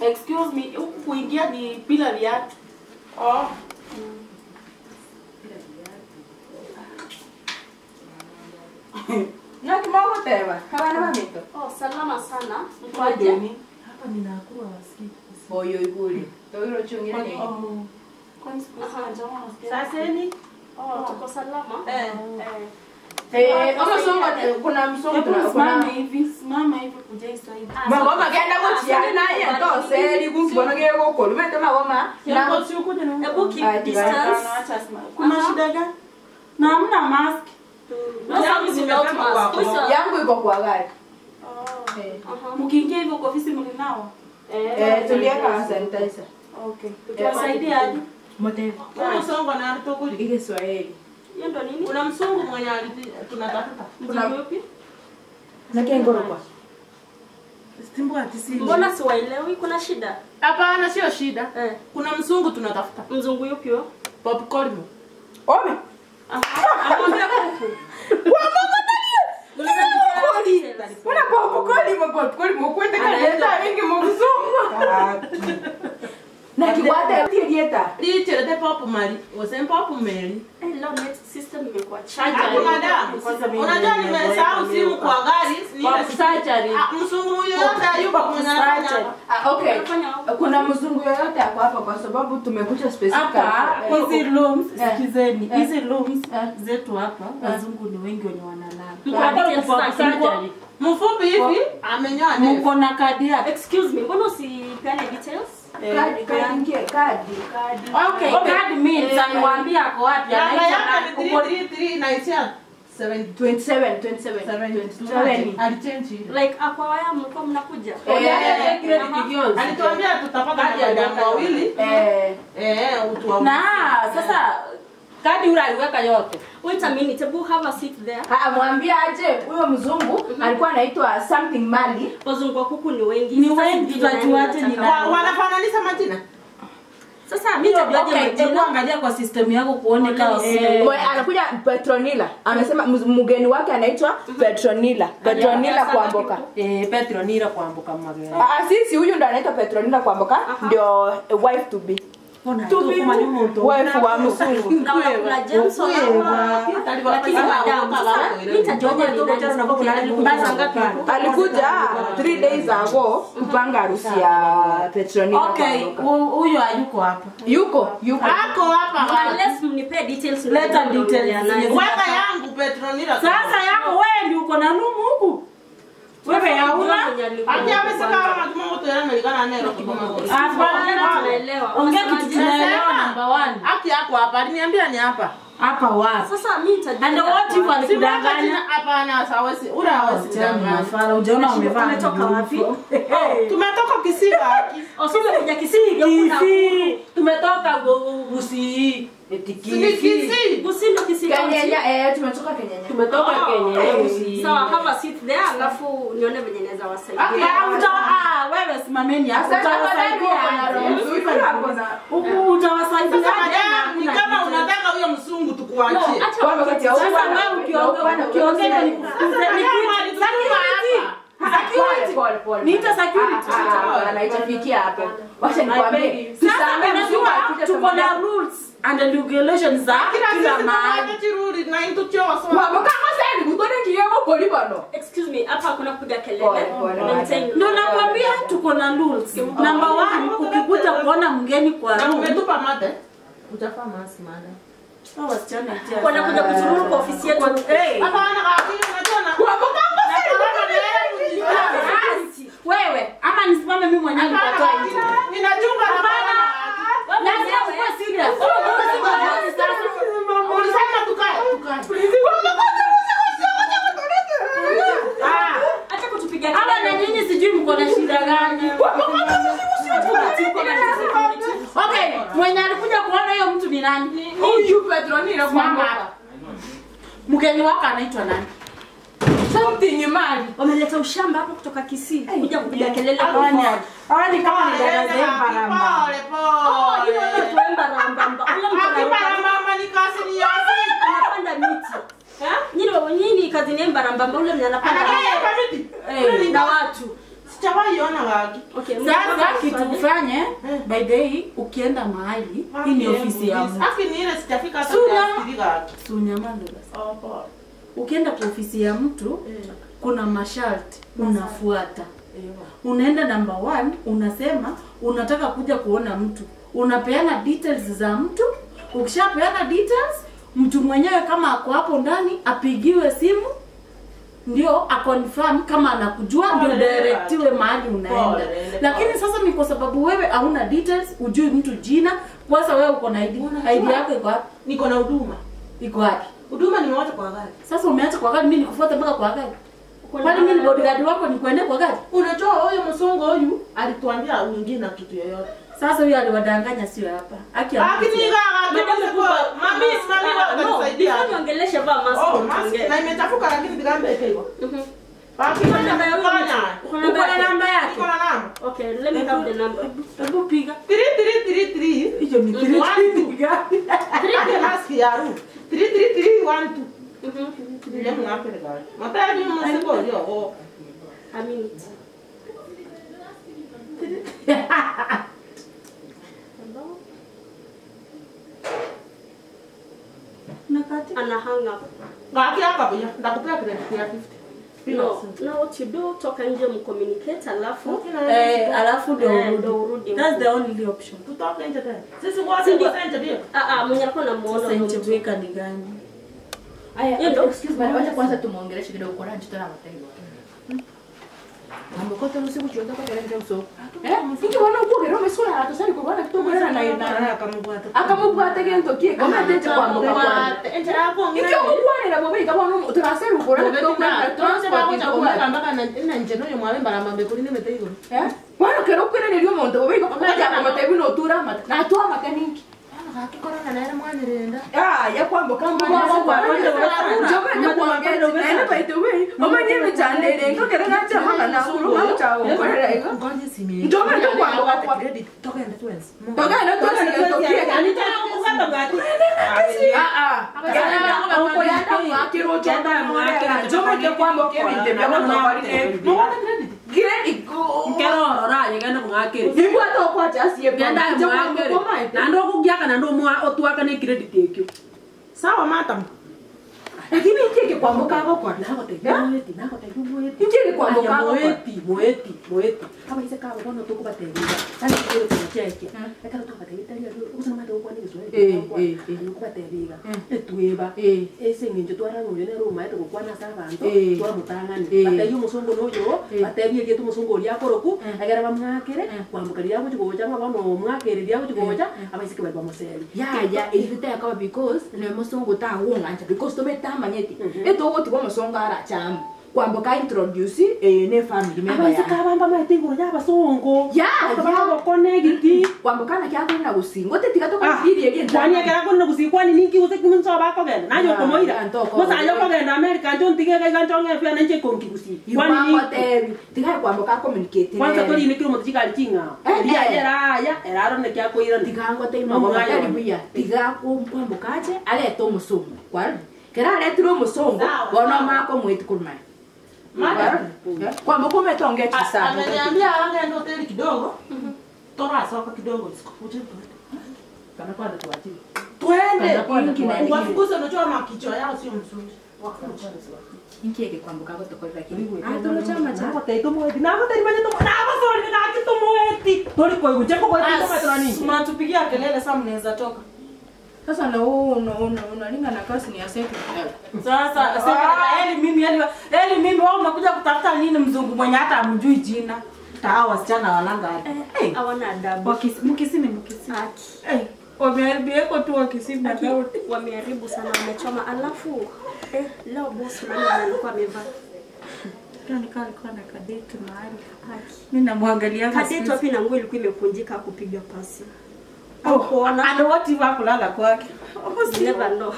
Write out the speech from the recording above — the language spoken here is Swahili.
Excuse me, huku kuingia ni bila viatu. Oh. Na kimoko teba. Habana mamito. Oh, salama sana. Mkoaje? Hapa ninakuwa wasikii. Boyo iguri. Toiro chungira ni. Kwani siku hizi jamaa wasikia. Saseni? Oh, tuko salama. Msongo kuna msongo kuna hivi, simama hivi kuja hii side. Magoma genda gutia naye to seri kumbona ge gukuru mete magoma na usikuje na Hebu keep distance. Acha simama. Kuna shida gani? Na hamna mask. No service without mask. Yangu iko kwa gari. Oh. Mkiingia hivyo kwa ofisi mlinawa? Eh, tulieka sanitizer. Okay. Tuwasaidia aje? Moteva. Kuna msongo na alitokuli. Ile Swahili. Hiyo ndo nini? Kuna msungu mwenye tunatafuta. Kuna yupi? Na kengoro kwa. Stimbo atisi. Mbona siwaelewi? Kuna shida? Hapana, sio shida. Kuna mzungu tunatafuta. Mzungu yupi huyo? Popcorn. Ome. Amwambia kuku. Una popcorn, popcorn, mukwete kaleta mingi mzungu. Na kiwate dieta. Litre de pop mali, osem pop meli. Leo net system imekuwa charge. Hakuna. Unajua nimesahau simu kwa gari, ni surgery. Mzungu yoyote yupo mwenye anafanya. Okay. Kuna mzungu yoyote hapo hapa kwa sababu tumekuja specific. Hapa hizi rooms, sikizeni. Hizi rooms zetu hapa wazungu ni wengi wenye wanalala. Hapa kwa surgery. Mfupi hivi amenyoa ndevu. Mko na kadi yake. Excuse me, mbona usipeane details? Kadi. Okay, card means aniwaambia ako wapi anaitwa 333 19 27 27 alichange like akwa waya mlikuwa mnakuja. Alituambia tutapata kadi wawili. Utu na sasa kadi ule aliweka yote. Wait a minute, hebu have a seat there. Mwambie aje huyo mzungu alikuwa anaitwa something Mali. Wazungu wa kuku ni wengi. Ni wengi tutajuaje ni nani? Wanafananisha majina. Sasa mimi nitajuaje majina? Hebu angalia kwa system yako kuone kama anakuja Petronila. Amesema mgeni wake anaitwa Petronila. Petronila Kwamboka. Petronila Kwamboka mageni. Sisi huyu ndo anaitwa Petronila Kwamboka ndio wife to be. Wife wa mzungu. Kuna Jameson lakini madam alikuja 3 days ago kupanga harusi ya Petronila. Okay, huyo hayuko hapa. Yuko. Ako hapa. Unless mnipe details. Leta details. Weka yangu Petronila. Sasa yako wewe ndio uko na room huku. Wewe hauna? Hadi amesema kama tumoto yanalikana naye kiboma. Hapana, tunaelewa. Ongea kitu tunaelewa number 1. Haki yako hapa. Aliniambia ni hapa. Hapa wapi? Sasa mimi nitajua. And what you walikudanganya? Hapana, hawezi. Ura hawezi kudanganya. Mafara, ujaona wamevaa. Tumetoka wapi? Tumetoka Kisii. Oh, sio kuja Kisii. Kisii. Tumetoka Gusii. Kisii. Gusii ndio Kisii. Kenya, tumetoka Kenya. Tumetoka Kenya. Gusii. Sawa, have a seat there alafu nione venye naweza wasaidia. Wewe simameni hapo. Utawasaidia. Utawasaidia. Kama unataka huyo mzungu tukuachie. Sasa wewe ukiongea ni niita security. Anaitafikia hapo. Wacha nikwambie. Sasa unajua tuko na rules and regulations za kila mahali. Excuse me, hapa hakuna kupiga kelele. Ndio nakwambia tuko na rules. Number 1, ukikuja kuona mgeni kwa room. Umetupa mate. Utafaa mask madam. Wanakuja kutururu kwa ofisi yetu. Hapana, unajua na wewe ama nisimame mimi mwenyewe nikatoa nje. Ninachunga hapana. Lazima uwe serious. Ulisema tukae. Acha kutupiga kelele. Ama na nyinyi sijui mko na shida gani. Okay, mwenye alikuja kuona hiyo mtu ni nani? Huyu Petronila Kwamboka. Mgeni wako anaitwa nani? Something mali. Wameleta ushamba hapo kutoka Kisii. Kuja kupiga kelele kwa. Hawa ni kama ni dada zetu baramba. Pole pole. Oh, yule mtu baramba. Ule mtu baramba ni kazi ni yasi. Anapanda miti. Nyinyi nyinyi kazi ni baramba ule mwenye anapanda miti. Na watu. Sijawahi ona waki. Okay, sasa kitu ufanye by the way ukienda mahali hii ni ofisi ya mtu. Afi ni ile sijafika hata kiasi. Sunyamando basi. Oh, poa. Ukienda kwa ofisi ya mtu kuna masharti unafuata. Unaenda number 1 unasema unataka kuja kuona mtu. Unapeana details za mtu. Ukishapeana details, mtu mwenyewe kama ako hapo ndani apigiwe simu ndio aconfirm kama anakujua ndio directiwe mahali unaenda. Lakini sasa ni kwa sababu wewe hauna details, ujui mtu jina, kwanza wewe uko na ID. ID yako iko wapi? Niko na huduma. Iko wapi? Huduma nimeacha kwa gari. Sasa umeacha kwa gari, mimi nikufuata mpaka kwa gari. Kwani mimi ni bodyguard wako nikuende kwa gari? Unajua huyo msongo huyu alituambia uingie na kitu yoyote. Sasa huyu aliwadanganya sio hapa. Haki mami wakanisaidia. No, niongelesha vaa mask. Oh, mask na imechafuka lakini bigambe iko. Uko na namba yake? Niko na namba. Okay, let me have the number. Hebu piga. 3333. Hiyo ni 3 gani? 3 mask ya ru. 33312. Ile mnapeleka. Matari msiko ndio. A minute. Ana hang up. Ngaki hapa pia ndakupea credit ya 50. No, now what you do, toka nje mcommunicate alafu alafu ndio urudi. That's the only option. Tutoke nje tena. Sisi wote tuko nje pia. Mwenye alikuwa anamuona. Sasa nje kuweka ni gani? Aya, excuse me, wacha kwanza tumuongeleshe kidogo kwa nje tena matendo. Mambo kote usiku chonda kwa tena uso. Ningeona uko gero mesura atasali kwa bwana kitu bwana na akamubwata. Akamubwata gento kie kama tete kwa mboka kwa. Enje hapo ngine. Ikyo mubwana na bobe ikabona utaraseri ukora kitu kwa transport kwa mpaka na nje no mwabe mbara mambe kuri ne meteigo. Bwana kero kwere ndio monto bobe ikakuja kama tebi no tura mata. Na tua mata ninki. Haki corona na mwanirenda. Ya kwambo kamba kwa njoka kwa nene by the way. Mama nyemi chandere ngokera ngacha mama na huru cha ukorera iko. Ngoje simi. Njoka ndo kwambo kwa credit tokenda twens. Tokenda twens tokia. Anitaka kukata ngati. Njoka ndo kwambo kemi ndebya mama kwa credit. Credit Nkero rora yegenda kungakere. Nibwo atokwa chasiye Genda mwakere. Na ndo kugiaka na ndo mwa otwaka ne credit ekyo. Sawa madam. Lakini ikeke kwamboka gokwa. Nagote Ikeke kwamboka gokwa. Moeti. Kama ise kawo bono tukubateria. Sasa kile tunacheke. Ekalo tukubateria usema ndo kwa ni Kiswahili. Nukubateria. Etueba. Ese nginjo twara ngoyo ne ruma eto kwana sabanto twamutangani. Bateyo musongo noyo, baterie yetu musongo ria koroku, agera bamwakere, kwambuka ria gocha ngabo mwakere ria gocha, abaisike bali bamuseri. Ya ifite yakaba because ne musongo ta wonganja because tometa manyeti. Eto go tigo musongo ara cham. Kwamboka introduce ne family member. Abaisike abamba maete ngoro ya basongo. Ya, connect. Kwamboka na kyako na gusingo tetika to kafiri ege. Kwani akera kona gusingo kwani ninki use kimunso bako genda. Nayo komoira. Musa ayo kogenda America njo ntige ga njo ngefia nje konki gusi. Kwani ni tiga kwamboka communicate. Kwanza tori ni kiro mutijika alichinga. Ria era ya era ro ne kyako ira. Tiga ngote imamo ya buya. Tiga kwamboka aje aleto musungu. Kwani kera aletiro musungu bono mako mwetu kurma. Madam, kwamba kumetonge chisa. Ameniambia angeenda hoteli kidogo. Tora soka kidogo sikuje. Kana kwanza tuachie. Twende. Wafukuze unajua makichwa yao sio mzuri. Wakuja. Inkiege kwamboka gotokorera lakini. Tolo chama cha. Nagote tomoeti. Nagote imanye tomo. Nago sorry na kitomoeti. Tori kwa uje kwa tomoeti na nini? Mnatupigia kelele sasa mnaweza toka. Sasa na wewe unalinga na kasi ni ya secretary. Sasa secretary eli mimi wao unakuja kutafuta nini mzungu mwenye hata hamjui jina. Hata wasichana wananga hadi. Hawana adabu. Mkisini. Wameharibu yako tu wakisini na wameharibu sana wamechoma alafu leo boss mimi alikuwa amevaa. Alikuwa na kadeti mahali. Mimi namwangalia kadeti wapi na nguo ilikuwa imekunjika kupiga pasi. Oh, and what if I kulala kwake? Never know.